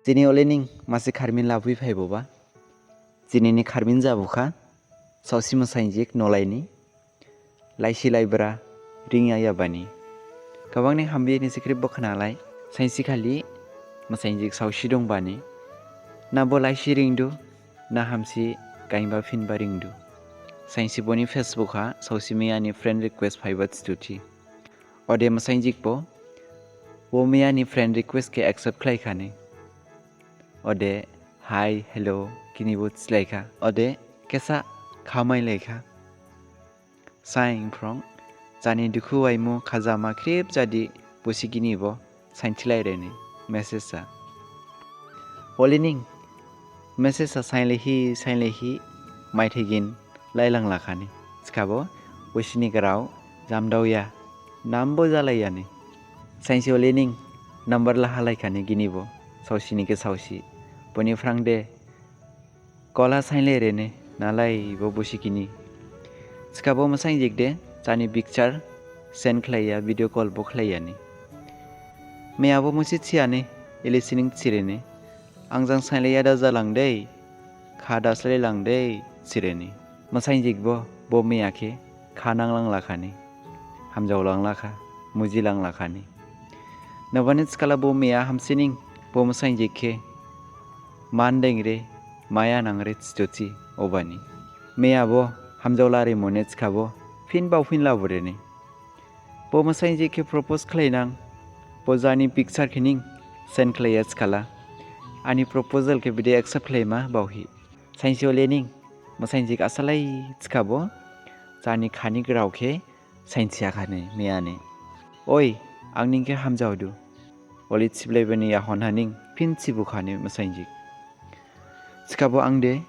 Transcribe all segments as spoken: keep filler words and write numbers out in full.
Dini olening masi kharmin labui phaiboba. Dinini kharmin jabukha, saosi masainjik nolaini, laisi laibra ringyayabani. Gabangni hambi ni script bo khnalai, sainsi khali masainjik saosi dongbani, na bo laisi ringdu, na hamsi gainba phinba ringdu. Sainsi boni Facebook ha saosi miyani friend request phaiba thiduthi. Ode masainjik bo, bo miyani friend request khe accept khlaikhani. Ode hi, hello, gini bo thilaikha. Ode kesa khamailaikha. Saing phrong, jani dukhu waimu khajama khrip jadi busi gini bo sainthilai reni message sa. Olening message sa sainlehi sainlehi maithegin lailang lakhani. Thikhabo busini grao jamdaoya, nambo jalaiyani. Sainsi olening number lahalaikhani gini bo, saosini khe saosi. Boni phrang de call ha sainle rene, nalai bo busi gini. Thikhabo masainjik de, jani picture send khlaiya, video call bo khlaiyani. Miya bo musi thiyani, ili sining thirene. Ang jang sainlaiya da jalang dei, kha da slailang dei, thirene. Masainjik bo, bo miya khe, kha nanglang lakhani. Hamjaolang lakha, mujilang lakhani. Nabani thikhala bo miya hamsining, bo masainjik khe. Man dengre, maya nangre thiduthi, obani. Miya bo, hamjaolare mone thikhabo, phin bao phin laburene. Bo masainjik khe propose khlainang, bo jani picture khening send khlaiya thikhala. Ani proposal khe bide accept khlaima baohi. Sainsi olening, masainjik asalai thikhabo, jani khani grao khe sainthiyakhane miyane. Oi, ang ning khe hamjaodu. Oli thiblaibani yahon haning, phin thibukhane masainjik. Thikhabo ang de,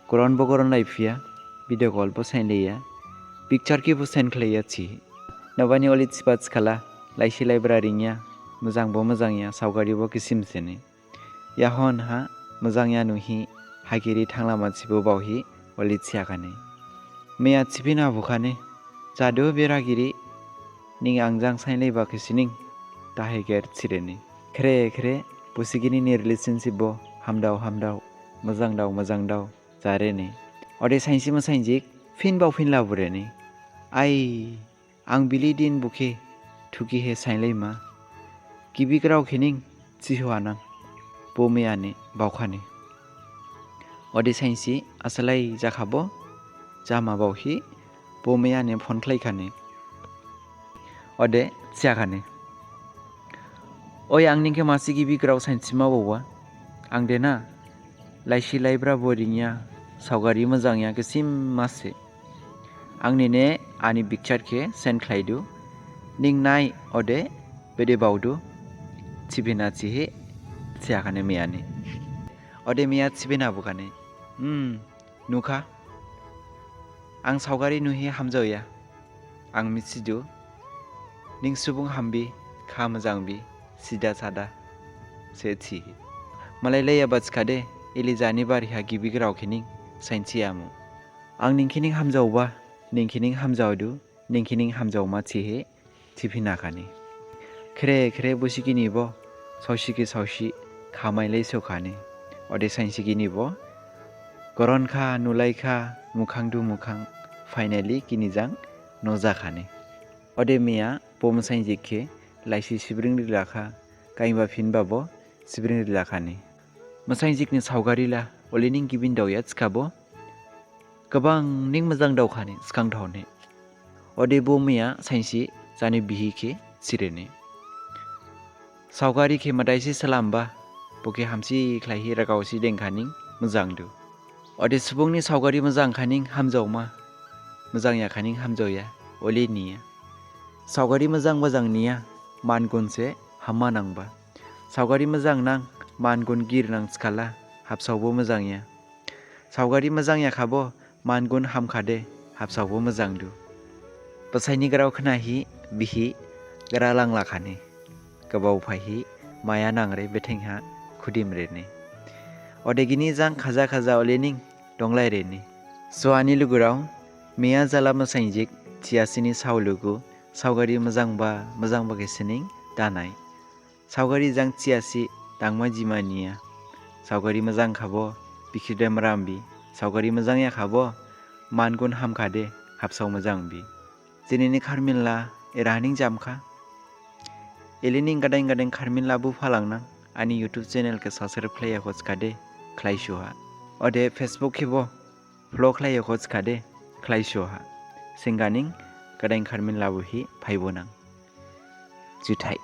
goron bo goron laiphiya, video call bo sainlaiya, picture khe bo send khlaiya thi. Nabani oli thiba thikhala, laisi laibra ringya, mojang bo mojangya, saogari bo gisim sene. Yahon ha, mojangya nuhi, hagiri thanglama thibo baohi, oli thiyakhane. Miya thiphin habukhane, jadu beragiri, ning ang jang sainlaiba khe sining, tahe ger thirene. Khre khre, busi gini ni relationship bo, hamdao hamdao, mojangdao mojangdao, jarene. Ode sainsi masainjik, phin bao phin laburene. Ai, ang bili din bukhe, thuki he sainlaima. Gibi grao khening, thihoanang. Bo miyane, baokhane. Ode sainsi, asalai jakhabo, jama baohi, bo miyane phone khlaikhane. Ode, thiyakhane. Oi, ang ning khe masi gibi grao sainthima baoba. Ang de na, laisi laibra bo ringya, saogari mojangya gisim mase. Ang nine ani picture khe send khlaidu. Ning nai ode bede baodu. Thibina thihi, thiyakhane miyane. Ode miya thibina bukhane. Hmm, nukha. Ang saogari nuhi hamjaoya. Ang mithidu, ning subung hambi, kha mojangbi, sida sada, se thihi. Malai laiyaba thikhade, ili jani bariha gibi grao khening, sainthiyamu. Ang ning khening hamjaoba, ning khening hamjaodu, ning khening hamjaoma thihi, thiphinakhane. Khre khre busi gini bo, saosi khe saosi, khamailai sokhane. Ode sainsi gini bo, goron kha, nulai kha, mukhang du mukhang, finally gini jang, nojakhane. Ode miya, bo masainjik khe, laisi sibring rilakha, gainba phinba bo, sibring rilakhane. Masainjik ni saogari la, olening gibin daoya thikhabo, gabang ning mojang daokhane, sgang thaone. Ode bo miya, sainsi, jani bihi khe, thirene. Saogari khe madaisi salamba, bo khe hamsi khlaihi ragaosi dengkhaning, mojangdu. Ode subung ni saogari mojangkhaning hamjaoma, mojangyakhaning hamjaoya, ole niya. Saogari mojang mojang niya, man gun se hamma nangba. Saogari mojang nang, man gun giri nang thikhala, habsao bo mojangya. Saogari mojangyakhabo, man gun hamkhade, habsao bo mojangdu. Basaini grao khnahi, bihi, gra langlakhane. Gabao phaihi, maya nangre bethengha, khudimrene. Ode gini jang khaja khaja olening, donglairene. So ani lugurao, miya jala masainjik, thiyasini sao lugu, saogari mojangba, mojangba khe sining, danai. Saogari jang thiyasi, thangma jima niya. Saogari majang khabo, bikhirdem rambi. Saogari majangya khabo, mangun hamkhade, habsao majangbi. Dinini kharmin la eraha ning jamkha. Elei ning gadain gadain kharmin labu phalangnang, ani YouTube channel khe subscribe khlaiya khoskhade, khlaisuha. Ode Facebook khebo follow khlaiya khoskhade, khlaisuha. Sengganing gadain kharmin labuhi phaibonang. Juthai.